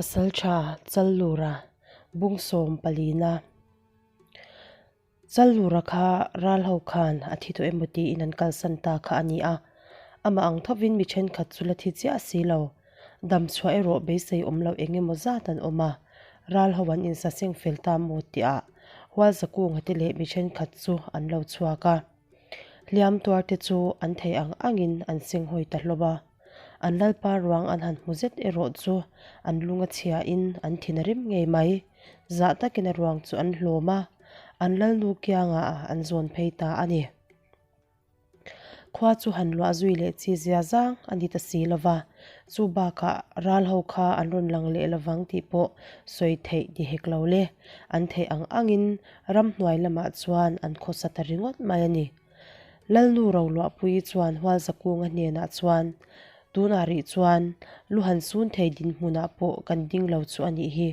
Pasalṭha Challura bung sawm palina Challura kha ral ho khan a thi tawh emaw tiin an kalsan ta kha a ni a, amah ang thovin mi thenkhat chu la thi chiah si lo. Dam chhuah erawh beisei awm loh eng emaw zat an awm a, ral ho an insaseng fel ta maw tihah Hualzakunga te leh mi thenkhat chu an lo chhuak a. Hliam tuar te chu an thei ang angin an senghawi ta hlawm a. An lalpa ruang an han hmu zet erawh chu an lung a chhiain an thin a rim ngei mai. Zah takin a ruang chu an hlawm a, an lalnu kiangah an zawn phei ta a ni. Khua chu han luah zui leh chi zia zang a ni ta si lo va, chu bakah ral ho kha an rawn lang leh lovang tih pawh sawi theih ni hek lo le. An theih ang angin ramhnuai lamah chuan an khawsa ta ringawt mai a ni. Lalnu Roluahpuii chuan Hualzakunga hnenah chuan, Tunah rih chuan lu han sun thei dinhmunah pawh kan ding lo chu a nih hi.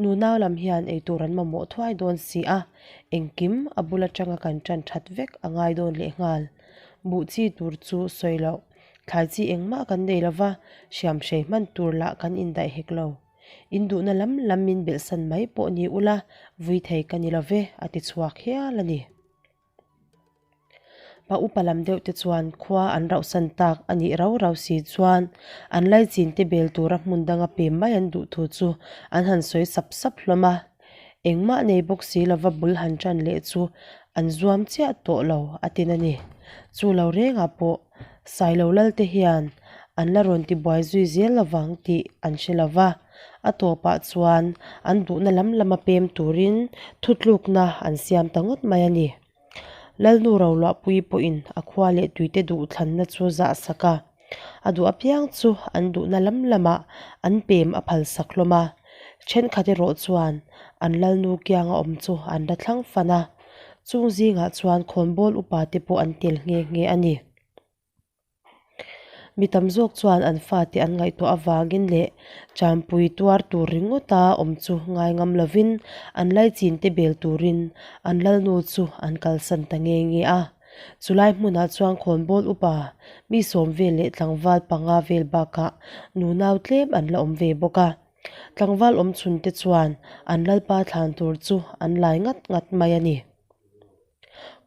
Nunau lam hian eitur an mamawh thuai dawn si a, engkim a bul atanga kan tan that vek a ngai dawn lehnghal. Buh chi tur chu sawi loh, thlai chi engmah kan nei lova, hriamhrei hman tur lah kan indaih hek lo. In duhna lam lam min belhsan mai pawh ni ula, vui thei ka ni love, a ti chhuak hial a ni. Pa upa lam deuh te chuan khua an rauhsan tak a nih rau rau si chuan an laichin te bel tura hmun danga pem mai an duh thu chu an han sawi sap sap hlawm a. Engmah nei bawk si lova bul han tan leh chu an zuam chiah tawh lo a tin a ni. Chu lo rengah pawh Sailo lal te hian an la rawn tibuai zui zel lovang tih an hre lova, a tawpah chuan an duhna lam lama pem turin thutlukna an siam ta ngawt mai a ni. Lalnu Roluahpuii pawhin a khua leh tuite duhthlanna chu zah sak a, a duh apiang chu an duhna lam lamah an pem a phal sak hlawm a, thenkhat erawh chuan an lalnu kianga awm chu an la thlang fan a, chung zingah chuan khawnbawl upa te pawh an tel nghe nghe a ni. Mi tam zawk chuan an fate an ngaihtuah avangin leh champui tuar tur ringawta awm chu ngai ngam lovin an laichin te bel turin an lalnu chu an kalsan ta nge nge a. Chulai hmunah chuan khawnbawl upa mi sawm vel leh tlangval panga vel bakah nunau tlem an la awm ve bawk a. Tlangval awm chhun te chuan an lalpa thlan tur chu an lai ngat ngat mai a ni.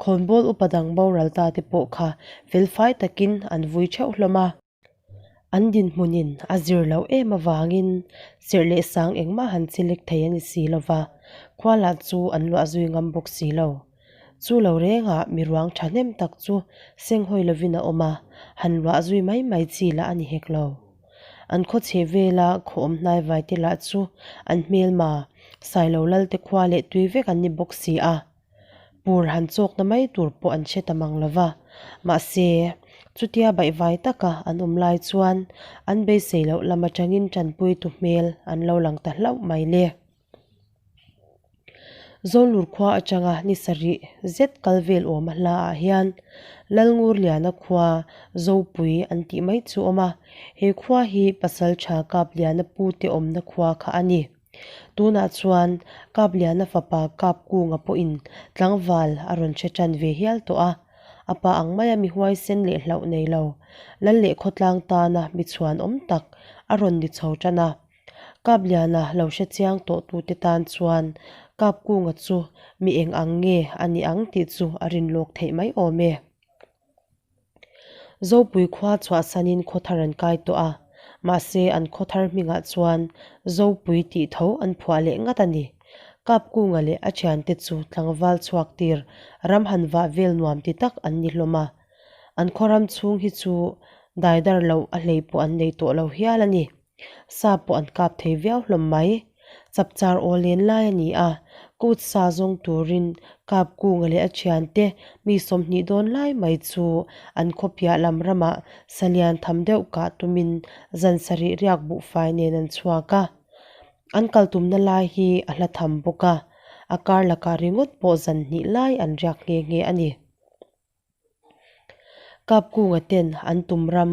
Khawnbawl upa dang boral ta te pawh kha felfai takin an vui theuh hlawm a. An dinhmunin a zir loh em avangin serh leh sang engmah han chilek thei a ni si lo va, khua lah chu an luah zui ngam bawk si lo. Chu lo rengah mi ruang thahnem tak chu senghawi lovin a awm a, han luah zui mai mai chi lah a ni hek lo. An khaw chhe vela khaw awm hnai vai te lah chu an hmelma, Sailo Lalte khua leh tui vek an ni bawk si a. Pur han chawkna mai tur pawh an hre ta mang lo va. Mahse, chutia baihvai taka an awm lai chuan an beisei loh lam atangin tanpuitu hmel an lo lang ta hlauh mai le. Zawlur khua atanga ni sarih zet kal vel awm a hla ah hian Lalngurliana khua Zopui an tih mai chu awm a, he khua hi Pasaltha Kapliana pute awmna khua kha a ni. Tunah chuan Kapliana fapa Kapkunga pawhin tlangval a rawn hre tan ve hial tawh a, a pa ang maia mi huaisen leh hlauh nei lo, lal leh khawtlang tana mi chhuanawm tak a rawn ni chho tan a. Kapliana lo hre chiang tawh tute tan chuan Kapkunga chu mi eng ang nge a ni ang tih chu a rinlawk theih mai awm e. Zopui khua chhuahsanin khawthar an kai tawh a, mahse an khawthar hmingah chuan Zopui tih tho an phuah leh ngat a ni. Kapkunga leh a thiante chu tlangval chhuak tir ram han vah vel nuam ti tak an ni hlawm a, an khawram chhung hi chu daidar loh a hlei pawh an nei tawh lo hial a ni. Sa pawh an kap thei viau hlawm mai. Chapchar aw len lai a ni a, kut sa zawng turin kap kunga leh a thiante mi 20 dawn lai mai chu an khawpiah lam ramah salian tham deuh kah tumin zan sarih riak buhfai nen an chhuak a. An kal tumna lai hi a hla tham bawk a, a kar lakah ringawt pawh zan hnih lai an riak nghe nghe a ni. Kapkunga ten an tum ram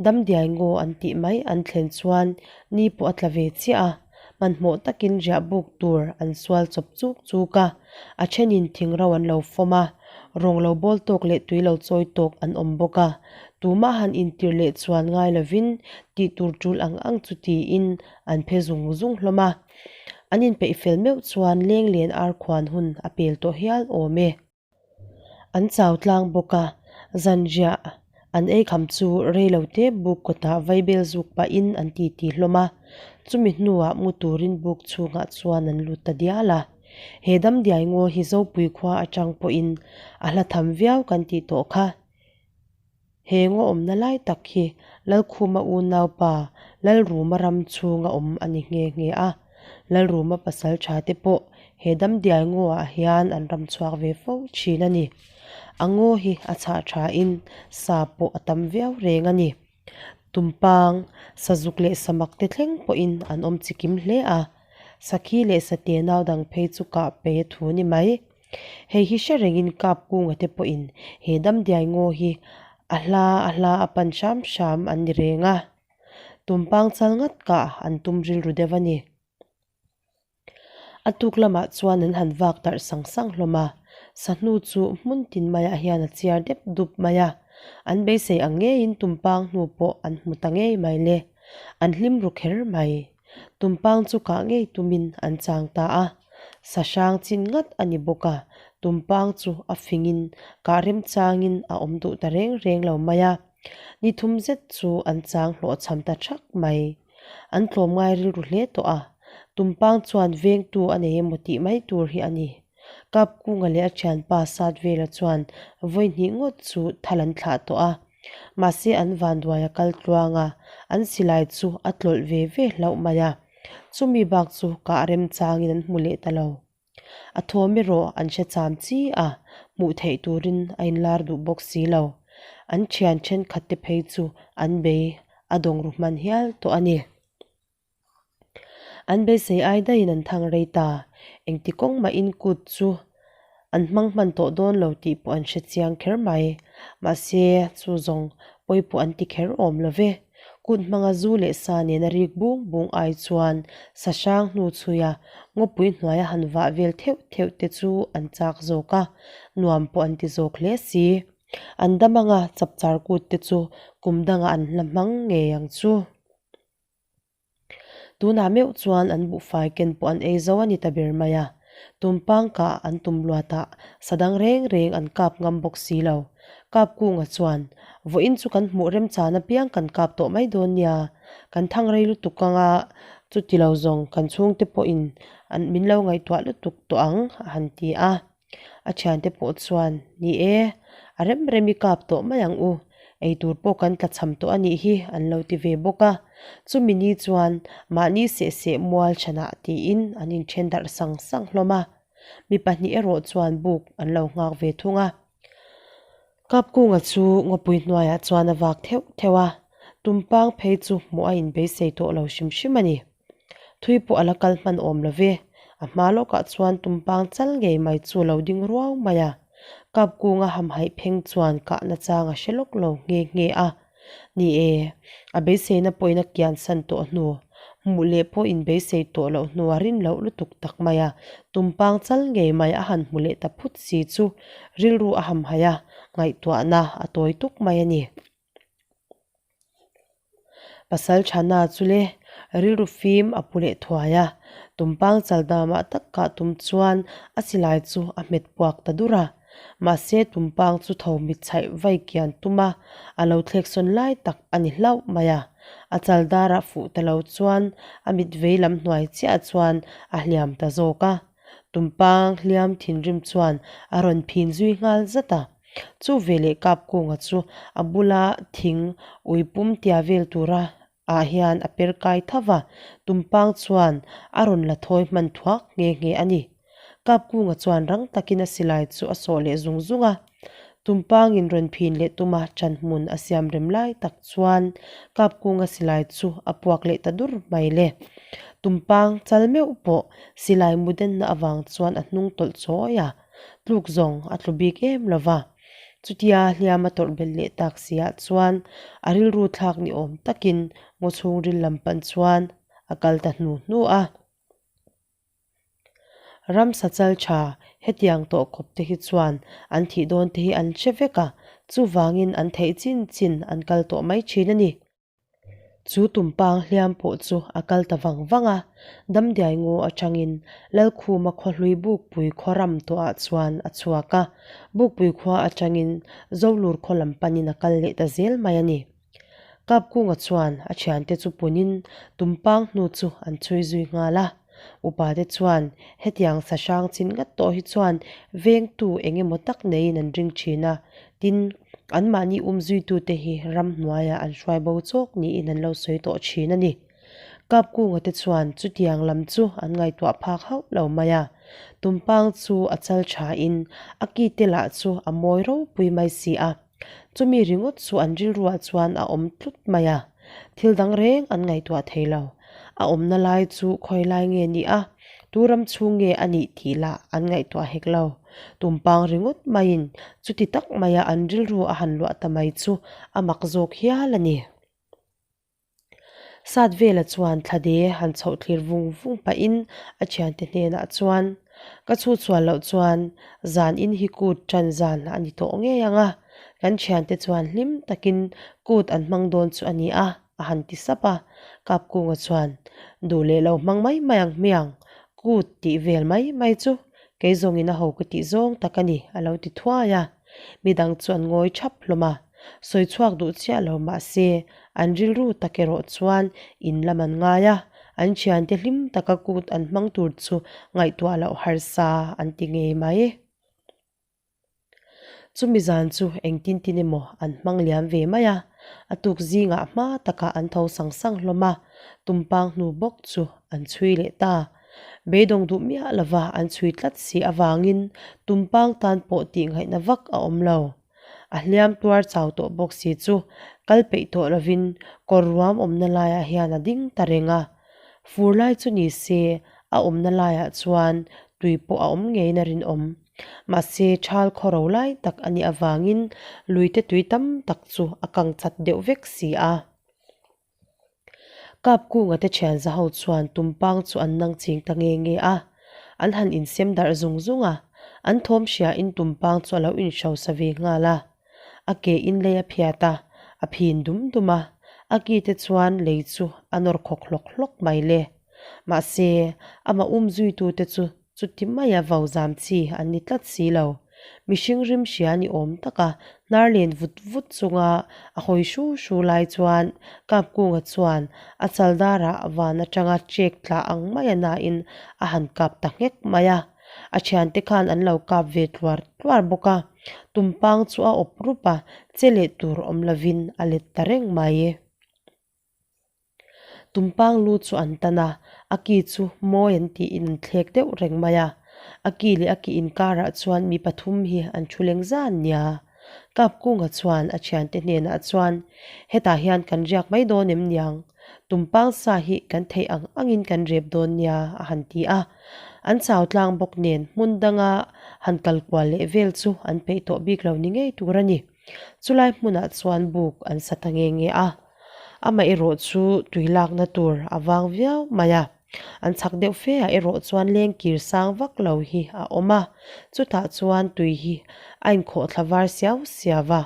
Damdiai ngaw an tih mai an thlen chuan ni pawh a tla ve chiah a, hmanhmawh takin riah buk tur an sual chawp chuk chuk a, a thenin thing ro an lo fawm a, rawng lo bawl tawk leh tui lo chawi tawk an awm bawk a. Tumah han intir leh chuan ngai lovin tih tur tul ang ang chu tiin an phe zung zung hlawm a. An inpeih fel meuh chuan leng len ar khuan hun a pel tawh hial awm e. An chau tlang bawk a, zanriah an ei kham chu rei lo te buk kawtah vaibel zuk pahin an titi hlawm a, chumi hnuah mu turin buk chhungah chuan an lut ta dial a. He damdiai ngaw hi Zopui khua atang pawhin a hla tham viau kan tih tawh kha. He ngaw awmna lai tak hi Lalkhuma unaupa Lalruma ram chhunga awm a ni nghe nghe a. Lalruma pasal tha te pawh he damdiai ngawah hian an ram chhuak ve fo thin a ni. A ngaw hi a chhah thain sa pawh a tam viau reng a ni. Tumpang, sazuk leh samak te thleng pawhin an awm chikim hle a. Sakhi leh sate nau dang phei chu kah pe thu ni mai. Hei hi hre rengin kap kunga te pawhin he damdiai ngaw hi a hla a hla a pan hram hram an ni reng a, tumpang chal ngat kah an tum rilru deuh a ni. A tuk lamah chuan an han vak darh sang sang hlawm a, sahnu chu hmun tin maiah hian a chiar dep dup mai a, an beisei ang ngeiin tumpang hnu pawh an hmu ta ngei mai le, an hlim ru kher mai. Tumpang chu kah ngei tumin an chang ta a, sa hrang chin ngat a ni bawk a, tumpang chu a fingin kah remchangin a awm duh ta reng reng lo mai a, ni thum zet chu an chang hlawhchham ta thak mai. An tlawm ngai rilru hle tawh a, tumpang chuan vengtu a nei emaw tih mai tur hi a ni. Kapkunga leh a thianpa Satvela chuan vawi hnih ngawt chu thal an thlah tawh a, Mahse an vanduai a kal tluang a, an silai chu a tlawlh ve ve hlauh mai a. Chumi bak chu kah remchangin an hmu leh ta lo. A thawm erawh an hre cham chi a, hmuh theih turin a inlar duh bawk si lo. An thian thenkhat te phei chu an bei a dawng ru hman hial tawh a ni. An beisei ai daihin an thang rei ta. Engti kawng mahin kut chu an hmang hman tawh dawn lo tih pawh an hre chiang kher mai. Mahse, chu zawng pawi pawh an ti kher awm lo ve. Kut hmanga zu leh sa nena rik bung bung ai chuan sa hrang hnu chhuia ngawpui hnuaia han vah vel theuh theuh te chu an chak zawk a, nuam pawh an ti zawk hle si. An dam anga chapchar kut te chu kum dangah an hla hmang ngei ang chu. Tunah meuh chuan an buhfai ken pawh an ei zo a ni ta ber mai a, tumpang kah an tum luatah sa dang reng reng an kap ngam bawk si lo. Kapkunga chuan, Vawiin chu kan hmuh remchan apiang kan kap tawh mai dawn nia, kan thang rei lutuk anga chuti lo zawng kan chhungte pawhin an min lo ngaihtuah lutuk tawh ang a han ti a. A thiante pawh chuan, Ni e, a rem rem i kap tawh mai ang u, eitur pawh kan tla cham tawh a nih hi, an lo ti ve bawk a. Chumi ni chuan mahni seh seh mual chhanah tiin an inthen darh sang sang hlawm a. Mi pahnih erawh chuan buk an lo nghak ve thung a. Kapkunga chu ngawpui hnuaiah chuan a vak theuh theuh a, tumpang phei chu hmuh a inbeisei tawh lo hrim hrim a ni. Thui pawh a la kal hman awm lo ve, a hma lawkah chuan tumpang chal ngei mai chu a lo ding ruau mai a. Kapkunga hamhaih pheng chuan kahna chang a hre lawk lo nghe nghe a. Ni e, a beiseina pawhin a kian san tawh hnu, hmuh leh pawh inbeisei tawh loh hnua rin loh lutuk tak mai a, tumpang chal ngei mai a han hmu leh ta phut si chu rilru a hamhaih a, ngaihtuahna a tawi tuk mai a ni. Pasal Thana chu le rilru fim a pu leh thuai a, tumpang chal damah tak kah tum chuan a silai chu a hmet puak ta dur a. Mahse tumpang chu tho mit chhaih vai kian tum a, a lo thlek sawn lai tak a ni hlauh mai a. A chal darah fuh ta lo chuan a mit vei lam hnuai chiah chuan a hliam ta zawk a. Tumpang hliam thinrim chuan a rawn phin zui nghal zat a. Chu veleh Kapkunga chu a bula thing ui pum tia vel tura ah hian a per kai tho va, tumpang chuan a rawn la thawi hman thuak nghe nghe a ni. Kapkunga chuan rang takin a silai chu a sawh leh zung zung a, tumpangin rawn phin leh tuma ṭan hmun a siam rem lai tak chuan Kapkunga silai chu a puak leh ta dur mai le. Tumpang chal meuh pawh silai mu denna avang chuan a hnung tawlh chawi a. Tluk zawng a tlu bik em lo va. Chutia hliam a tawrh belh leh tak si ah chuan a rilru thlak ni awm takin ngaw chhungril lam pan chuan a kal ta hnu hnu a. Ramsa chal tha hetiang tawh kawp te hi chuan an thih dawn te hi an hre vek a. Chuvangin an theih chin chin an kal tawh mai thin a ni. Chu tumpang hliam pawh chu a kal ta vang vang a, Damdiai ngaw atangin Lalkhuma khawhlui Bukpui khaw ram tawhah chuan a chhuak a, Bukpui khua atangin Zolur khaw lam panin a kal leh ta zel mai a ni. Kapkunga chuan a thiante chu punin tumpang hnu chu an chhui zui nghal a. Upate chuan hetiang sa hrang chin ngat tawh hi chuan vengtu eng emaw tak neiin an ring thin a, tin, anmahni umzuitute hi ramhnuaiah an hruai bo chawk niin an lo sawi tawh thin a ni. Kapkunga te chuan chutiang lam chu an ngaihtuah phak hauh lo mai a, tumpang chu a chal thain a ki te lah chu a mawi ropui mai si a. Chumi ringawt chu an rilruah chuan a awm tlut mai a, thil dang reng an ngaihtuah thei lo. A awmna lai chu khawi lai nge ni a, tu ram chhung nge a nih tih lah an ngaihtuah hek lo. Tumpang ringawt maiin chuti tak maia an rilru a han luah ta mai chu a mak zawk hial a ni. Sat vela chuan thlade han chhoh thlir vung vung pahin a thiante hnenah chuan, Ka chhuchhual loh chuan zan in hi kut tan zan a ni tawh ngei ang a, kan thiante chuan hlim takin kut an hmang dawn chu a ni a, a han ti sap a. Kapkunga chuan, Duh leh lo hmang mai mai ang hmiang, kut tih vel mai mai chu kei zawngin a ho ka tih zawng tak a ni, a lo ti thuai a. Midang chu an ngawi thap hlawm a, sawi chhuak duh chiah lo mah se an rilru tak erawh chuan in lam an ngai a, an thiante hlim taka kut an hmang tur chu ngaihtuah loh harsa an ti ngei mai. Chumi zan chu engtin tin emaw an hmang liam ve mai a, a tuk zingah hma takah an tho sang sang hlawm a, tumpang hnu bawk chu an chhui leh ta. Beidawng duh miah lova an chhui tlat si avangin tumpang tan pawh tih ngaihna vak a awm lo. A hliam tuar chau tawh bawk si chu kal peih tawh lovin kawr ruam awmna laiah hian a ding ta reng a. Fur lai chu ni se a awmna laiah chuan tui pawh a awm ngeiin a rinawm. Mahse thal khawro lai tak a nih avangin luite tui tam tak chu a kang chat deuh vek si a. Kapkunga te thian za ho chuan tumpang chu an nang ching ta nge nge a, an han insem darh zung zung a, an thawm hria in tumpang chu a lo inhrosa ve nghal a. A ke in lei a phiat a, a phin dum dum a, a ki te chuan lei chu a nawr khawk hlawk hlawk mai le. Mahse, amah umzui tu te chu Chuti maia vau zam chi an ni tlat si lo. Mihring rim hria ni awm taka hnar len vut vut chunga a hawi hru hru lai chuan Kapkunga chuan a chaldarah van atanga chek tla ang maia nain a han kap ta nghek mai a. A thiante khan an lo kap ve tluar tluar bawk a. Tumpang chu a awp rup a, che leh tur awm lovin a let ta reng mai. Tumpang lu chu an tan a, a ki chu mawi an tiin an thlek deuh reng mai a. A ki leh a ki inkarah chuan mi pathum hi an thu leng zan nia. Kapkunga chuan a thiante hnenah chuan, Hetah hian kan riak mai dawn em niang? Tumpang sa hi kan theih ang angin kan rep dawn nia, a han ti a. An chau tlang bawk nen hmun danga han kal kual leh vel chu an peih tawh bik lo ni ngei tur a ni. Chulai hmunah chuan buk an sa ta nge nge a. Amaherawh chu tui lakna tur a vang viau mai a, an chhak deuh fe ah erawh chuan lengkir sang vak lo hi a awm a, chutah chuan tui hi a inkhawh thla var siau siau a,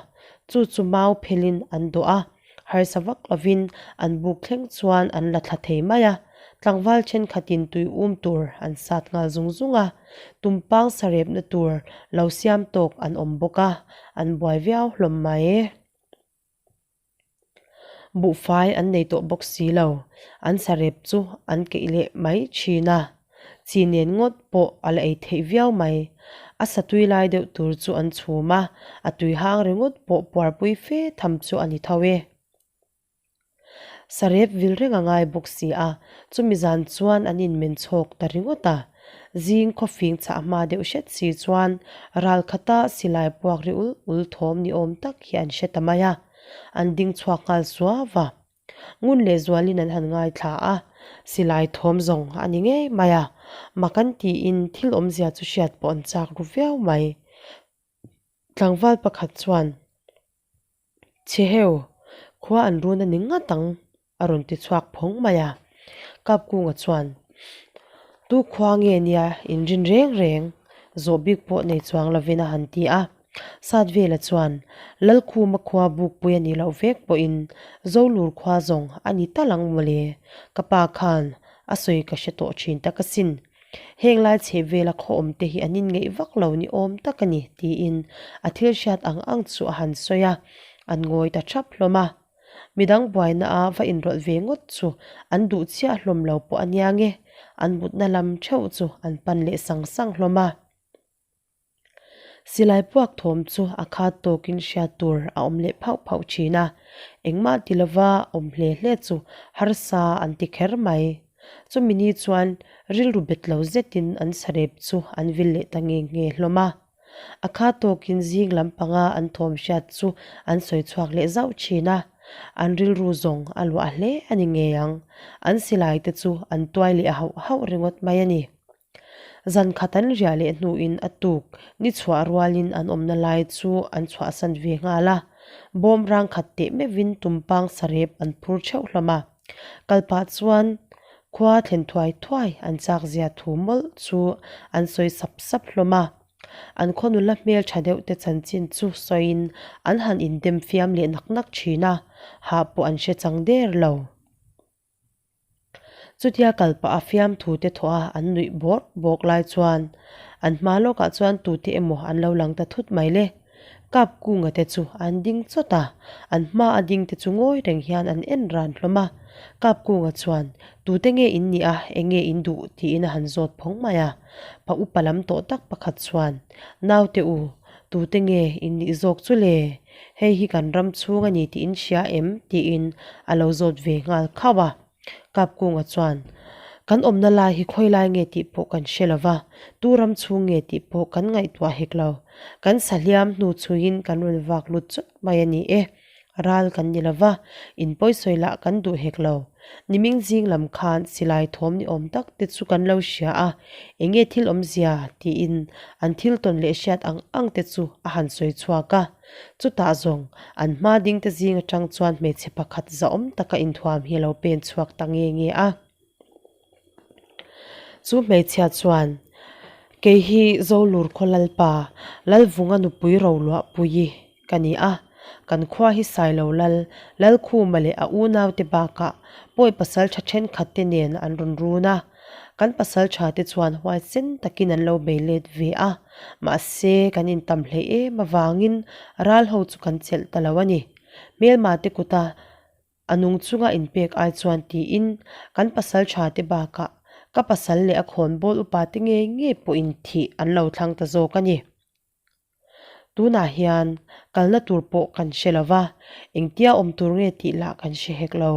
chu chu mau phelin an dawh a, harsa vak lovin an buk thleng chuan an la thla thei mai a, tlangval thenkhatin tui um tur an sat nghal zung zung a, tumpang sarepna tur lo siam tawk an awm bawk a, an buai viau hlawm mai. Buhfai an nei tawh bawk si lo, an sarep chu an keih leh mai thin a, chi nen ngawt pawh a la ei theih viau mai. A sa tui lai deuh tur chu an chhum a, a tui hang ringawt pawh puarpui fe tham chu a ni tho e. Sarep vil reng a ngai bawk si a, chumi zan chuan an inmen chhawk ta ringawt a. Zing khawfing chah hma deuh hret si chuan ral khata silai puak ri ul ul thawm ni awm tak hi an hre ta mai a, an ding chhuak nghal suau a. Ngun leh zualin an han ngaithla a, silai thawm zawng a ni ngei mai a, mak an tiin thil awmzia chu hriat pawh an chak ru viau mai. Tlangval pakhat chuan. Chheheu, khua an run a ni ngat ang, a rawn ti chhuak phawng mai a. Kapkunga chuan, Tu khua nge nia inrin reng reng, zawh bik pawh nei chuang lovin a han ti a. Satvela chuan, Lalkhuma khua bukpui a nih loh vek pawhin Zolur khua zawng a ni tal ang mawle, ka pa khan a sawi ka hre tawh thin tak asin. Heng lai chheh vela khaw awm te hi an inngeih vak lo ni awm tak a ni, tiin a thil hriat ang ang chu a han sawi a, an ngawi ta thap hlawm a. Midang buaina a va inrawlh ve ngawt chu an duh chiah hlawm lo pawh a nia nge, an mutna lam theuh chu an pan leh sang sang hlawm a. Silai puak thawm chu a khat tawkin hriat tur a awm leh phauh phauh thin a, engmah ti lova awm hle hle chu harsa an ti kher mai. Chumi ni chuan rilru bet lo zetin an sarep chu an vil leh ta nge nge hlawm a. A khat tawkin zing lampanga an thawm hriat chu an sawi chhuak leh zauh thin a, an rilru zawng a luah hle a ni ngei ang. An silai te chu an tuai leh hauh hauh ringawt mai a ni. Zan khat an riah leh hnuin a tuk ni chhuah rualin an awmna lai chu an chhuahsan ve nghal a, bawm rang khat teh meuhin tumpang sarep an phur theuh hlawm a. Kal pah chuan khua thlen thuai thuai an chak zia thu mawlh chu an sawi sap sap hlawm a. An khaw nula hmel tha deuh te chanchin chu sawiin an han indem fiam leh nak nak thin a, hah pawh an hre chang der lo. Chutia kal pah a fiamthu te thawh a an nuih bawrh bawk lai chuan an hma lawkah chuan tute emaw an lo lang ta thut mai le. Kap kunga te chu an ding chawt a, an hma a ding te chu ngawi reng hian an en ran hlawm a. Kap kunga chuan tute nge in nih a, eng nge in duh tiin a han zawt phawng mai a. Pa upa lam tawh tak pakhat chuan naute u, tute nge in nih zawk chu le? Hei hi kan ram chhung a ni tih in hria em? tiin a lo zawt ve nghal khauh a. Kapkunga chuan, Kan awmna lai hi khawi lai nge tih pawh kan hre lo va, tu ram chhung nge tih pawh kan ngaihtuah hek lo. Kan sahliam hnu chhuiin kan rawn vak lut chawt mai a ni e. Ral kan ni lo va, in pawisawi lah kan duh hek lo. Niming zing lam khan silai thawm ni awm tak te chu kan lo hria a, eng nge thil awmzia tiin an thil tawn leh hriat ang ang te chu a han sawi chhuak a. Chutah zawng, an hma ding te zing atang chuan hmeichhe pakhat zahawm taka inthuam hi a lo pen chhuak ta nge nge a. Chu hmeichhia chuan, Kei hi Zolur khaw Lalpa, Lalvunga nupui Roluahpuii ka ni a. Kan khua hi Sailo Lal, Lalkhuma leh a unaute bakah pawi pasaltha thenkhat te nen an rawn run a. Kan pasaltha te chuan huaisen takin an lo bei let ve a, mahse kan intam hleih em avangin ral ho chu kan chelh ta lo a ni. Hmelma te kuta A nung chunga inpek ai chuan tiin kan pasal tha te bakah ka pasal leh a khawnbawl upa te ngei ngei pawhin thih an lo thlang ta zawk a ni. Tunah hian kalna tur pawh kan hre lo va, engtia awm tur nge tih lah kan hre hek lo.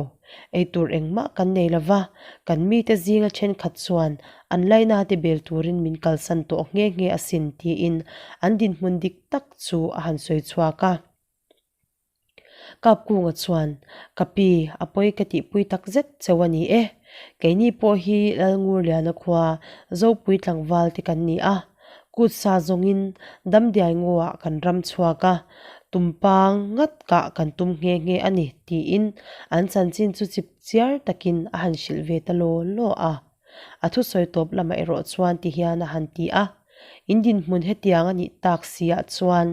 Ei tur engmah kan nei lo va, kan mite zinga thenkhat chuan an laina te bel turin min kalsan tawh nghe nghe asin tiin an dinhmun dik tak chu a han sawi chhuak a. Kapkunga chuan, Ka pi, a pawi ka tihpui tak zet cheu a ni e. Keini pawh hi Lalngurliana khua Zopui tlangval te kan ni a. Kut sa zawngin Damdiai ngawah kan ram chhuak a, tumpang ngat kah kan tum nghe nghe a ni, tiin an chanchin chu chip chiar takin a han hrilh ve ta law law a. A thusawi tawp lamah erawh chuan ti hian a han ti a, In dinhmun hetiang a nih tak si ah chuan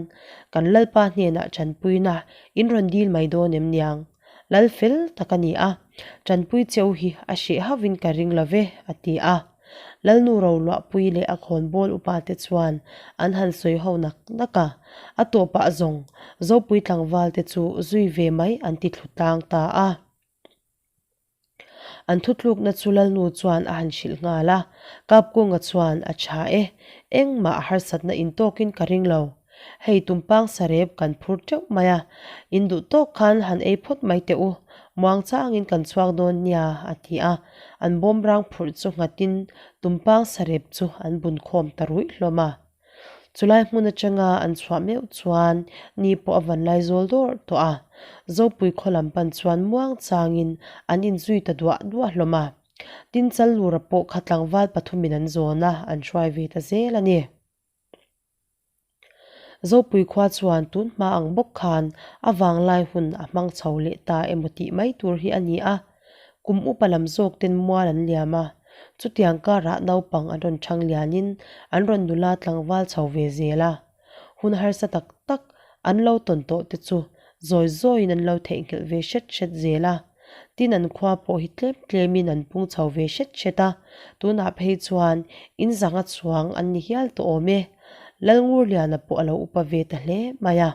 kan Lalpa hnenah tanpuina in rawn dil mai dawn em niang? Lal fel tak a ni a, tanpui cheu hi a hreh hauhin ka ring lo ve, a ti a. Lalnu Roluahpui leh a khawnbawl upa te chuan an han sawi ho nak nak a, a tawpah zawng Zopui tlangval te chu zui ve mai an ti thlu tlang ta a. An thutlukna chu Lalnu chuan a han hrilh nghal a, Kapkunga chuan a tha e, engmah a harsatna intawkin ka ring lo. Hei tumpang sarep kan phur teuh mai a, in duh tawk khan han ei phawt mai teh u, muang changin kan chhuak dawn nia, a ti a. An bawmrang phurh chu nghatin tumpang sarep chu an bun khawm ta ruih hlawm a. Chulai hmun atanga an chhuah meuh chuan ni pawh a van lai zawl dawrh tawh a, Zopui khaw lam pan chuan muang changin an inzui ta duah duah hlawm a. Tin Challura pawh kha tlangval pathumin an zawn a, an hruai ve ta zel a ni. Zopui khua chuan tun hma ang bawk khan a vanglai hun a hmang chho leh ta emaw tih mai tur hi a ni a. Kum upa lam zawk ten mual an liam a, chutiang karah naupang an rawn chhang lianin an rawn nula tlangval chho ve zel a. Hun harsa tak tak an lo tawn tawh te chu zawi zawiin an lo theihnghilh ve hret hret zel a. Tin an khua pawh hi tlem tlemin an pung chho ve hret hret a, tunah phei chuan in zanga chhuang an ni hial tawh awm e. Lalngurliana pawh a lo upa ve ta hle mai a.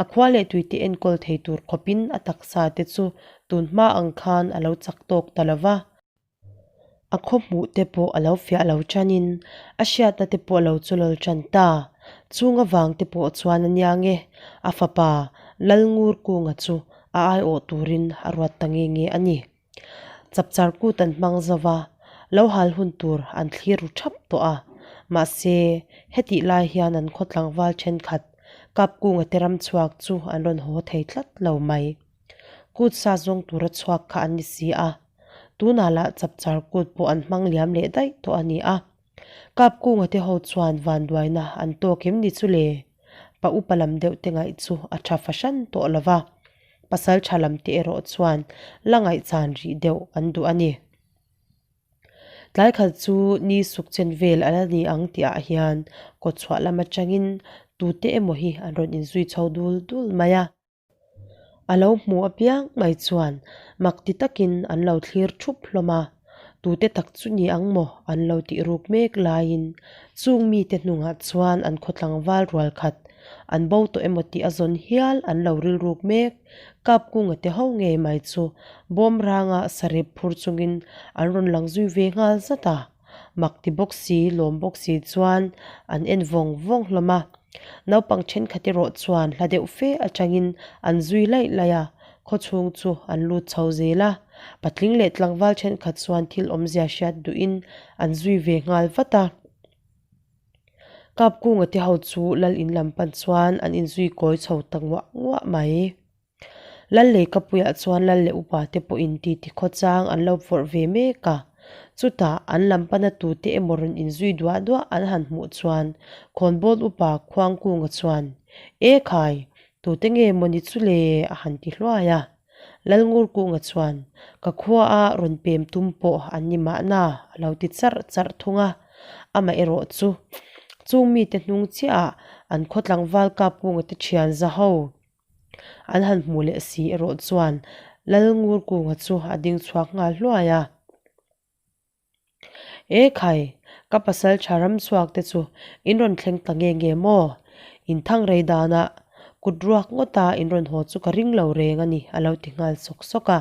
A khua leh tuite enkawl thei tur khawpin a taksa te chu tun hma ang khan a lo chak tawk ta lo va. A khaw hmuh te pawh a lo fiah lo tanin a hriatna te pawh a lo chulawl tan ta. Chung avang te pawh chuan a nia nge a fapa Lalngurkunga chu a aiawh turin a ruat ta nge nge a ni. Chapchar kut an hmang zo va, lo hal hun tur an thlir ru thap tawh a. Mahse, hetih lai hian an khaw tlangval thenkhat Kapkunga te ram chhuak chu an rawn haw thei tlat lo mai. Kut sa zawng tura chhuak kha an ni si a, tunah lah chapchar kut pawh an hmang liam leh daih tawh a ni a. Kapkunga te ho chuan vanduaina an tawk em ni chu le? Pa upa lam deuh te ngaih chu a tha fahran tawh lo va, pasal tha lam te erawh chuan la ngaihchan rih deuh an duh a ni. Tlai khat chu ni suk chen vel a la ni ang tih ah hian kawtchhuah lam atangin tute emaw hi an rawn inzui chho dul dul mai a. A lo hmu apiang mai chuan mak ti takin an lo thlir thup hlawm a, tute tak chu ni ang maw an lo tih ruk mek laiin chung mite hnungah chuan an khaw tlangval rual khat an bo tawh emaw tih a zawn hial an lo rilruk mek. Kapkunga te ho ngei mai chu bawm ranga sarep phur chungin an rawn lang zui ve nghal zat a. Mak ti bawk si, lawm bawk si chuan an en vawng vawng hlawm a. Naupang thenkhat erawh chuan hla deuh fe atangin an zui laih laih a, khawchhung chu an lut chho zel a. Patling leh tlangval thenkhat chuan thil awmzia hriat duhin an zui ve nghal vat a. Kapkunga te ho chu lal in lam pan chuan an inzui kawi chho ta nguah nguah mai. Lal lei kapuiah chuan lal leh upa te pawhin titi khawchang an lo vawrh ve mek a. Chutah an lam pana tute emaw rawn inzui duah duah an han hmuh chuan khawnbawl upa Khuangkunga chuan, E khai, tute nge maw ni chu le? a han ti hluai a. Lalngurkunga chuan, Ka khuaa rawn pem tum pawh an ni mahna a lo ti charh charh thung a. Amaherawh chu, chung mite hnung chiahah an khaw tlangval Kapkunga te thian za ho An han hmuh leh si erawh chuan Lalngurkunga chu a ding chhuak nghal hluai a. E khai, ka pasal tha ram chhuak te chu in rawn thleng ta nge nge maw? In thang rei danah kut ruak ngawta in rawn haw chu ka ring lo reng a ni a lo ti nghal sawk sawk a.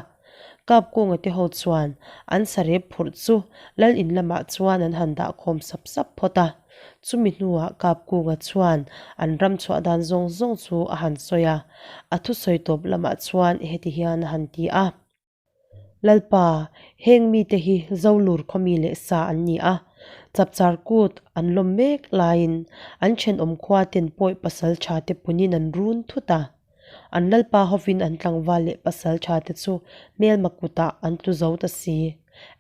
Kapkunga te ho chuan an sarep phurh chu lal in lamah chuan an han dah khawm sap sap phawt a. Chumi hnuah Kapkunga chuan an ram chhuah dan zawng zawng chu a han sawi a, a thusawi tawp lamah chuan heti hian a han ti a. Lalpa, heng mite hi Zolur khawmi leh sa an ni a, Chapchar kut an lawm mek laiin an thenawm khua ten pawi pasal tha te punin an run thut a. An lalpa hovin an tlangval leh pasal tha te chu hmelma kutah an tlu zo ta si.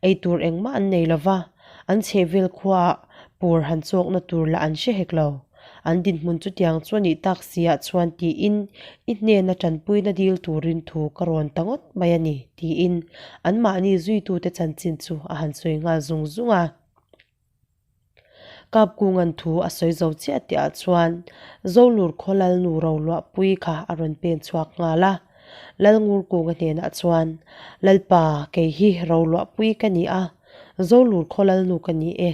Ei tur engmah an nei lo va, an chhehvel khuaah pur han chawkna tur lah an hre hek lo. An dinhmun chutiang chu a nih tak si ah chuan tiin i hnena tanpuina dil turin thu ka rawn ta ngawt mai a ni tiin anmahni zuitute chanchin chu a han sawi nghal zung zung a. Kapkunga'n thu a sawi zo chiah tihah chuan Zolur khaw Lalnu Roluahpui kha a rawn pen chhuak nghal a. Lalngurkunga hnenah chuan, Lalpa, kei hi Roluahpui ka ni a, Zolur khaw Lalnu ka ni e.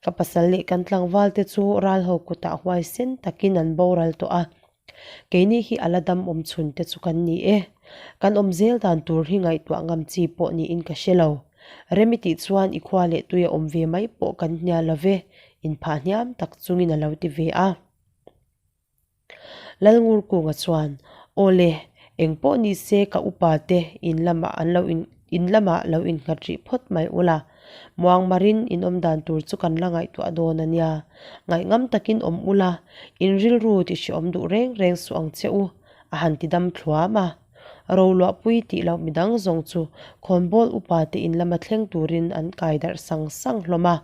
Ka pasal leh kan tlangvalte chu ralho kutah huaisen takin an boral tawh a. Keini hi a la dam awm chhun te chu kan ni e. Kan awm zel dan tur hi ngaihtuah ngam chi pawh niin ka hre lo. Remi tih chuan i khua leh tui a awm ve mai pawh kan hnial lo ve, inphah hniam tak chungin a lo ti ve a. Lalngurkunga chuan, Aw le, eng pawh ni se ka upa te in lamah an lo in in lamah lo innghat rih phawt mai ula, Muangmarin in awm dan tur chu kan la ngaihtuah dawn a nia. Ngaihngam takin awm ula, in rilru ti hreawm duh reng reng suh ang che u, a han ti dam thluam a. Roluahpui tih loh midang zawng chu khawnbawl upa te in lama thleng turin an kai darh sang sang hlawm a.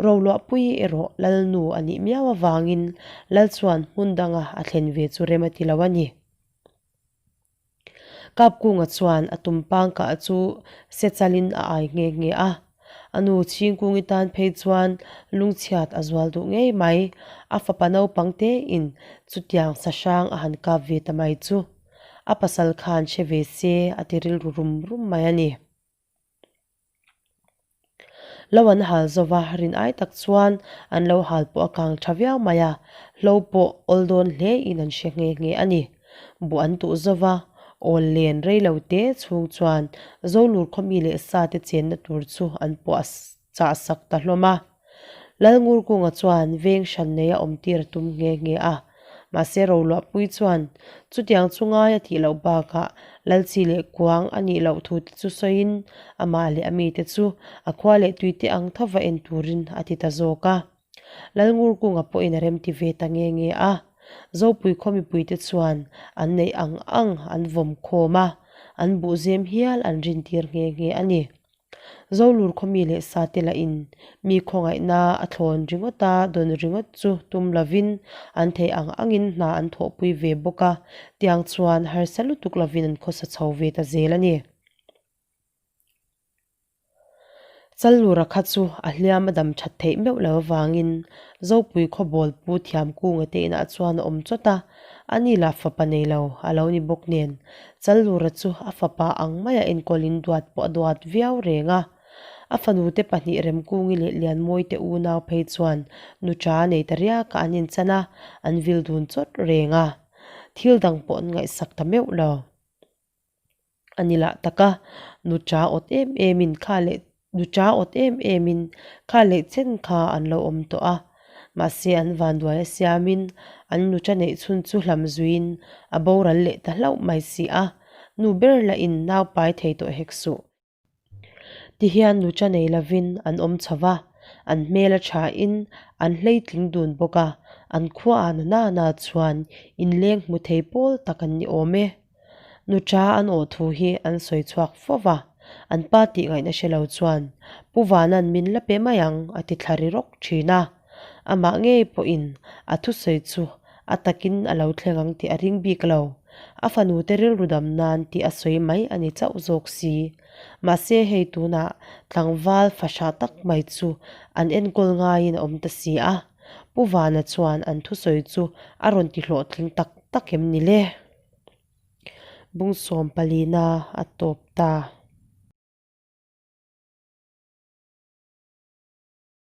Roluahpui erawh Lalnu a nih miau avangin Lal chuan hmun danga a thlen ve chu rem a ti lo a ni. Kapkunga chuan a tumpang kah chu se chalin a ai nghe nghe a. A nu Chhingkungi tan phei chuan lungchhiat a zual duh ngei mai. A fapa naupang tein chutiang sahrang a han kap ve ta mai chu a pasal khan hre ve se a ti rilru rum rum mai a ni. Lo an hal zo va, rin ai tak chuan an lo hal pawh a kang tha viau mai a, hlo pawh awl dawn hle in an hre nghe nghe a ni. Buh an tuh zo va, awl len rei lo te chhung chuan Zolur khaw mi leh sa te chenna tur chu an pawh a chah sak ta hlawm a. Lalngurkunga chuan veng hran neia awm tir a tum nghe nghe a. Mahse Roluahpui chuan chutiang chu ngai a tih loh bakah Lalchi leh Kuang a nih loh thu te chu sawiin amah leh a mite chu a khua leh tuite ang thova en turin a ti ta zawk a. Lalngurkunga pawhin a remti ve ta nghe nghe a. Zopui khaw mipuite chuan an neih ang ang an vawm khawm a, an buhzem hial an rintir nghe nghe a ni. Zolur khaw mi leh sa te lahin mi khawngaihna a thlawn ringawt a, dawn ringawt chu tum lovin an theih ang angin hna an thawhpui ve bawk a, tiang chuan harsa lutuk lovin an khawsa chho ve ta zel a ni. Challura kha chu a hliam a dam that theih meuh lo avangin Zopui khaw bawl pu Thiamkunga te inah chuan a awm chawt a, ani lah fapa nei lo a lo ni bawk nen Challura chu a fapa ang maia enkawlin duat pawh a duat viau reng a. A fanute pahnih Remkungi leh Lianmawite unau phei chuan nuṭa nei ta riaka an inchan a, an vil dun chawt reng a. Thil dang pawh an ngaihsak ta meuh lo. A ni lah tak a, nuṭa awt em emin kha leh nuṭa awt em emin kha leh chen kha an lo awm tawh a. Mahse an vanduai a siamin an nuṭa neih chhun chu hlam zuiin a boral leh ta hlauh mai si a, nu ber lahin nau pai thei tawh hek suh. Tihian nuṭa nei lovin an awm chho va, an hmel a thain an hleitling dun bawk a, an khuaah na nana chuan inleng hmu thei pawl tak an ni awm e. Nuṭa an awh thu hi an sawi chhuak fo va, an pa tih ngaihna hre lo chuan Pu Vana'n min la pe mai ang a ti thla ri rawk thin a. Amah ngei pawhin a thusawi chu a takin a lo thleng ang tih a ring bik lo. A fanute rilru dam nan tih a sawi mai a ni chauh zawk si. Mahse hei tunah tlangval fahrah tak mai chu an enkawl ngaiin a awm ta si a. Pu Vana chuan an thusawi chu a rawn ti hlawhtling tak tak em ni le? Bungsawm palina a tawp ta.